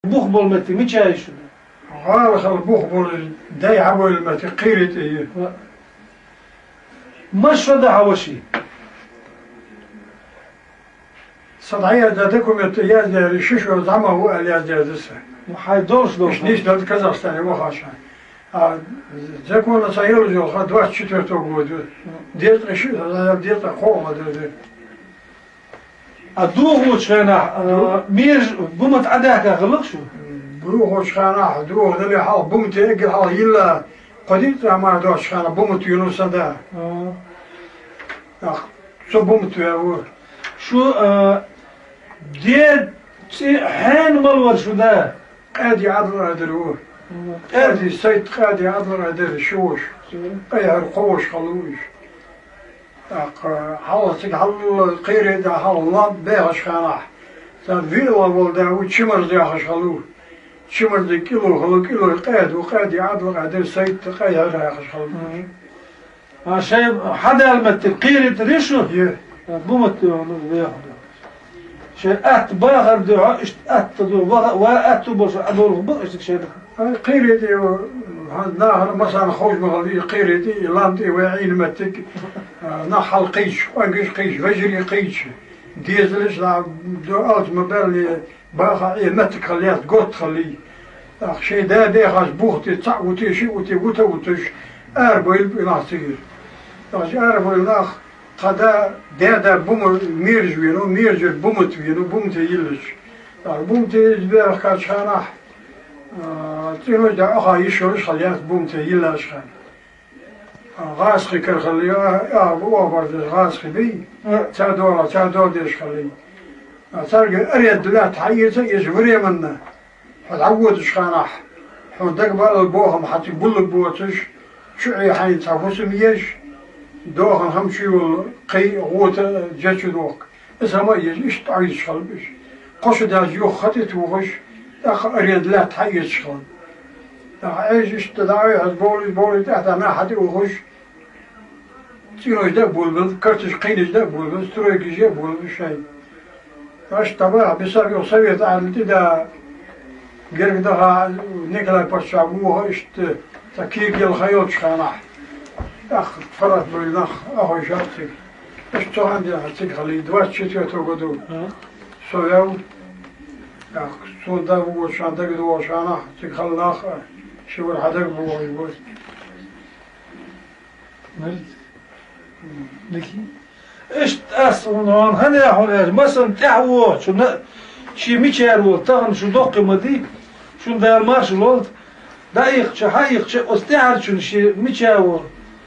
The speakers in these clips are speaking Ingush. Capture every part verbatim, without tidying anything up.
Бух бола моттиг мича я шун? ГӀала хила бух болаш, дай хьабойла моттиг кхерий тӀа я. Ва. Мишта да хьа воший? Са дӀаяздаь документ яздаьр ши шу зӀамагӀа ва аьнна яздаьд са. Ну, хьай долаш долаш. Иштта нийсденнад Казахстане вахача хана. А законаца йолаш йола ха двадцать четвёртого года. Дезткъа ши, дезткъа кхоъ ва дезткъа. А дохача хана, а, мераж, бумат Ӏодаьхка хиларий шо? Дохача хана, доха дале хьалха бумате эггара хьалха йилла, кхо-диъ цӀа мара доацача хана бумат венав са да. А. Ах, цо бумат ваь ва. Шо, а, даь цӀи хьена мала вар шун да? Къади Ӏабдул-Къадир ва. Мгм. Къади Сайд, Къади Ӏабдул-Къадир ши воша. Мгм. Къайхьара кхо воша хиннав уж. ТӀаккха хьалха цига хьалла кхерий тӀа хьалха лам бехача хана. Цар виълагӀа вола да ва Чимарза яхаш хиннав. Чимарза кӀило хиннав, кӀило Къади ва, Къади Ӏабдул-Къадир, Сайд Къайхьара яхаш хиннав. Мгм. А шоай хьадала моттиг кхерий тӀа ришо? Е. А, бумат духьа, ну, веха да. Шоай атта бахар духьа, иштта атта духьа, ва, ва атта болаш Ӏодолх ба иштта шоай. А, кхерий тӀа, хьан нахана массане ховш ма хилла, из кхерий тӀа, из лам тӀа вай Ӏийна моттиг, а, нах хьалкхийча, къонгаш кхийча, вежарий кхийча, дезалаш ла, до алт ма баьллий, баха Ӏе моттиг хила лаьтта готта хилий. ТӀаккха шоай даь бехача бух тӀа цаӀ вуте, шиъ вуте, вута а вуташ, арабайла ба нах цигара. ТӀаккха арабайла нах, тха да, даь-да бума мераж венав, меражара бумат венав, бумате йиллача. ТӀаккха бумате из бехкача хана, а, цӀенош да Ӏоха йиш йолаш хила лаьтта бумате йиллача хана. ГӀазкхий кара хилла, а, а, оагӀорза гӀазкхий бий, цар дола, цар дола деш хилла. А царга аренда лаьтта хьаэца, эца временно, хьо дӀаводача хана, хьона дагабаллал боахам хьа цига булларгбоацаш, чу Ӏе хьайна цхьа фусам еш, доахан хӀама чу йолла кхий, гӀота, жа чу дохка. Из хӀама а еш, иштта Ӏовийцаш хилба уж. Кхо шу даьлча юха ха тӀатохаш, тӀаккха аренда лаьтта хьаэцаш хилба. ТӀаккха Ӏеш иштта дӀаӀой хьа, бовлий, бовлий, тӀехьа нах хьатӀаухаш, цӀенош дӀа а болабелла, карташ, кхийнаш дӀа а болабелла, стройкаш а болабелла шоай. Иштта дӀабаха, бисар юха совет Ӏаьдал тӀа да, герга даха Николай паччахь воха, иштта цхьа кегел ха йолча хана, тӀаккха фарат бой нах Ӏохайшар цига. Иштта цу хана денз хьа цига хилла, двадцать четвёртого году. Мгм. Со ваьв, тӀаккха сона да вугоча хана, дагадоагӀача хана, цига хилла нах а, ши вар хьа дагабоагӀаш ба. Мгм. Иштта аз хьона хӀана яхьун аьлча, массанна тӀехьа воагӀача, ший мичара вола, тахан шу доккхий ма дий, шун Дала маршал лолда, дӀаихача, хьаихача, оцу тӀехьарчун ший мича вола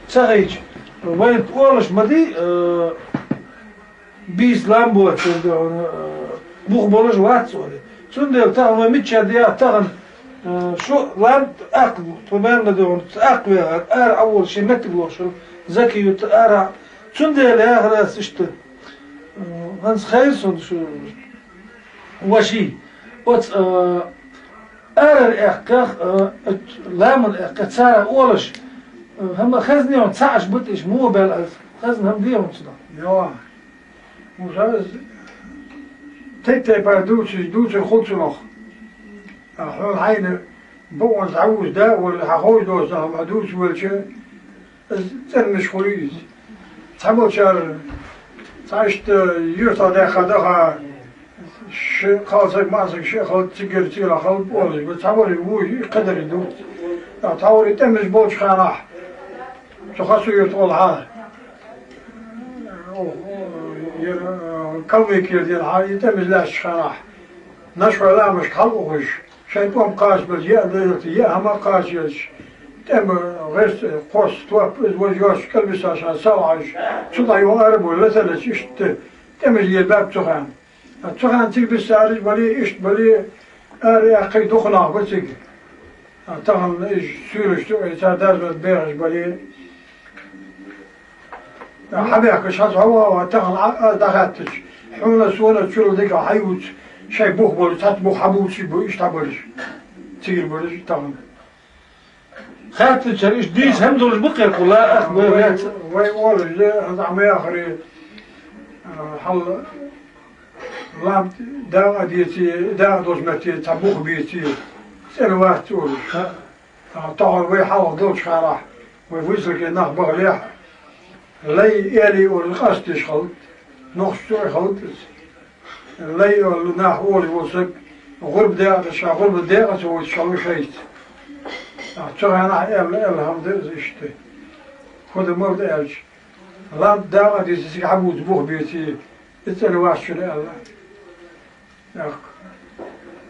ца хайча, вайна олаш ма дий, э, бийса лам боацар да хьона, э, бух болаш вац олий. Цундела тахан вай мичча дехьа тахан, э, шу лам акх, тхо маьрна да хьона, акх вегӀар, ара Ӏовола ший меттиг лохаш хила, заки юта ара. Цундела яхар аз иштта, э, хӀанз хайра сона шу воший. Оц, э, арара аьккхех, э, оц ламан аьккхех, цара олаш, э, хӀама хазне хьона цхьа Ӏаш битӀиш, муха баьл аз, хазна хӀама де хьона цунах. Йо. Муса, тайп-тайпара дувцаш, дувцар хул цунах. А хьона хьайна бокъонца дӀавувца да а вале, хьа ховш доцу хӀама дувца велча, из цӀенмаш хул из. Цхьаболчар, цхьа иштта юртах даьккха даха, ши кхалсаг, маӀасаг, шиъ хилча, цигара цигара хилба олаш ба. Цхьаболчар вуй, и кхаьдар дувц. ТӀаккха цхьаболчар тӀемаш болча ханахь, цу Хасу-Юрта олхьа, ер, э, Калмыкера денз хьа, и тӀемаш лаьттача ханахь, нашхой ламашка хьалухаш, шоай тӀом кхача беза, яа дезалца, яа хӀама кхача еза, тӀема гӀерт кхосса топ, из вож йоцчу кӀалбисашан салхьаш, цу дӀа юха ара бой латалаца, иштта тӀемаш лелабаьб цу хана. А цу хана цига биссараш бале, иштта бале, ара яьккхий дукха нах ба цига. А тахан уж суьйлаш чу, цар даржа бехаш бале, хьабаьхкача хьа цхьа ваха, тахан а, а, дӀахаьттача, хьона, сона чул дика хьаювца, шоай бух болу, цхьацца бух хьабувцаш бу, иштта хьабараш. Цигара бараш тахан. Хаьттачара иштта дийца хӀама долаш бу кхеркхула, ах, бу вай, вац. Вай олаш да, хӀанз Ӏа ма яхаре, а, хьал Лампа дакъа деце, дакъа долча метте цхьа бух беце, цӀена вац олаш. А, тахан вай хьалха долча ханахь, вай высылкий нах бахалехь, лай, эли олаш къастадеш хилац, нохчашца а хилац из. Лай оал нах, олаш вола саг, гӀурба декъа тӀа ша, гӀурба декъа ца войташ хилва шайца. А, цу ханахь аьлла, аьлла хӀама да из иштта. Фу да мала да аьлча, лампа дакъа деце, цига хьабувца бух беце, из цӀена вац шуна аьлла. ТӀаккха.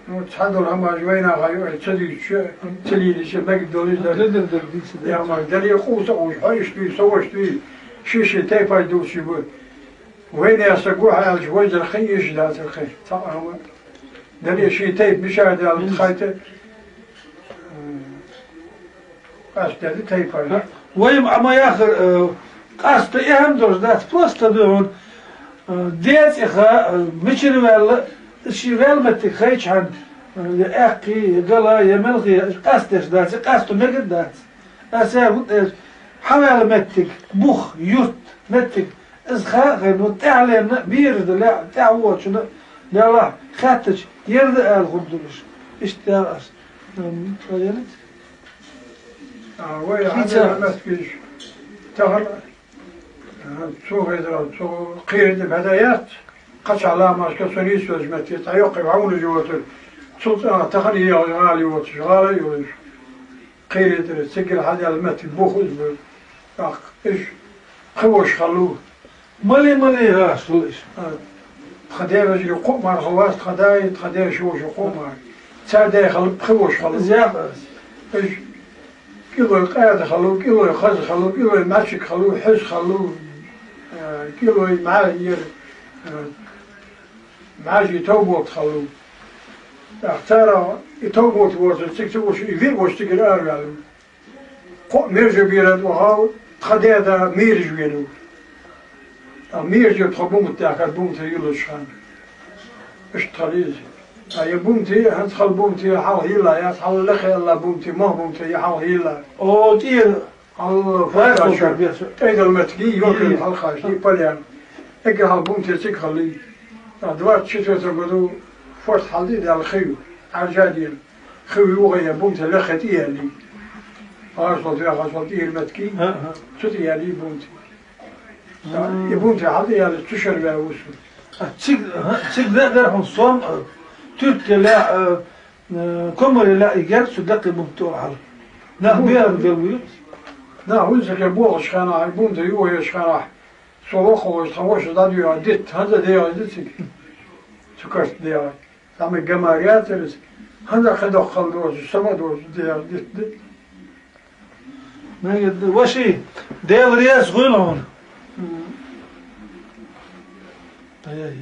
Ну, цхьадола хӀамаш вайнаха юкъе ца дийцача, ца лелача мегаргдолаш дар. Дар, дар, дар, дийца, дар. Яхмар, дале къувса къувш, хьо иштта вий, со вошта вий, ший-ший тайпаш долаш ба. Вайнаьха саг ва хьо аьлча, вождар кхы а йиш дацар кхы, цхьаккха хӀама. Дале ший тайпа мичара даьлла тхайта, м, къаьстта да тайпа. Вай ма яхар, э, къаьстта эхь долаш дац, просто да хьона, э, децӀиха, э, мичара ваьлла, ший ваьлла моттиг хайча хьона, э, я аьккхий, я гала, я мелхий, къаьстта деш дац, къаьстта мегаш дац. Аса хӀунда аьлча, хьаваьлла моттиг, бух, юрт, моттиг, из ха а хайна, тӀехьленна, бераш да лаьа, тӀехьа воагӀачунна, лаьлахь, хаьттача, ер да ала хӀама долаш. Иштта аьлар аз. М, хьаенат? А, вай хьаенат киш. Тахан, а, цу хезра, цу кхерате беда яц. Кхача ламашка со нийсвеш метте, цхьа йоккхий вӀовнаш йоацар. Цул цӀена тахан егӀа гӀала йоацаш, гӀала а йолаш. Кхерате, цигара хьадаьлла моттиг бух из ба. ТӀаккха уж пхи воша хилла. Мале, мале, гӀаш хул уж. А, тха даь-вежарий кхоъ мара хилла вац, тха даи, тха даь-шоаши кхоъ мара. Цар даь хилла пхи воша хилла. Из яхар аз. Уж кӀилой къаьда хилла, кӀилой хаза хилла, кӀилой маьчиг хилла, хьуьза хилла, а, кӀилой мӀа ер, а, мӀажий товболт хилла. ТӀаккха цар и товболт воацар, цига ца воша, и виъ воша цигара араваьннав. Кхоъ мераж бера тӀа вахав, тха даь-да мераж венав. ТӀаккха меражера тхо бумта даьхкад, бумта йоллача хана. Иштта хилла из. А, е бумта, хӀанз хилла бумта хьалха йилла яц, хьалха лакхе алла бумта, мах бумта е хьалха йилла. О, тӀера. Алла, фу, тӀайдала моттиг, йоккхий хьалха, ший пален. Эггара хьалха бумта цига хилла. А, двадцать четвёртом году форд хьалдидаьлла хий, Ӏаьржа дена. Хий юхаяь бумта лакхе тӀаяьлла. Арсол, вехасол тӀера моттиг. Цу тӀаяьлла бумта. И бумта хьал тӀаяьлла, цу шера ваь ва со. А цига, ага, цига ваь дар хьона сом, а, туьртте лаьа, а, э, комаре лаьа, и герз цу даккхий бумта тӀа хьал. Нах бехк бел вуй. Нах вуй сахе бохача хана, бумта юхаеш хана. Со вокхо ваш, тха воша дӀадоагӀа дитт, хӀанз а дегӀа дитт цига. Цу карта дегӀа. Тамиг гамар яцар из. ХӀанз а кхы доккха хала доацаш, сама доацаш, дегӀа дитт да. Мегаргда, ваши, Даьла раьза хилва хьона. М. Ай-яй.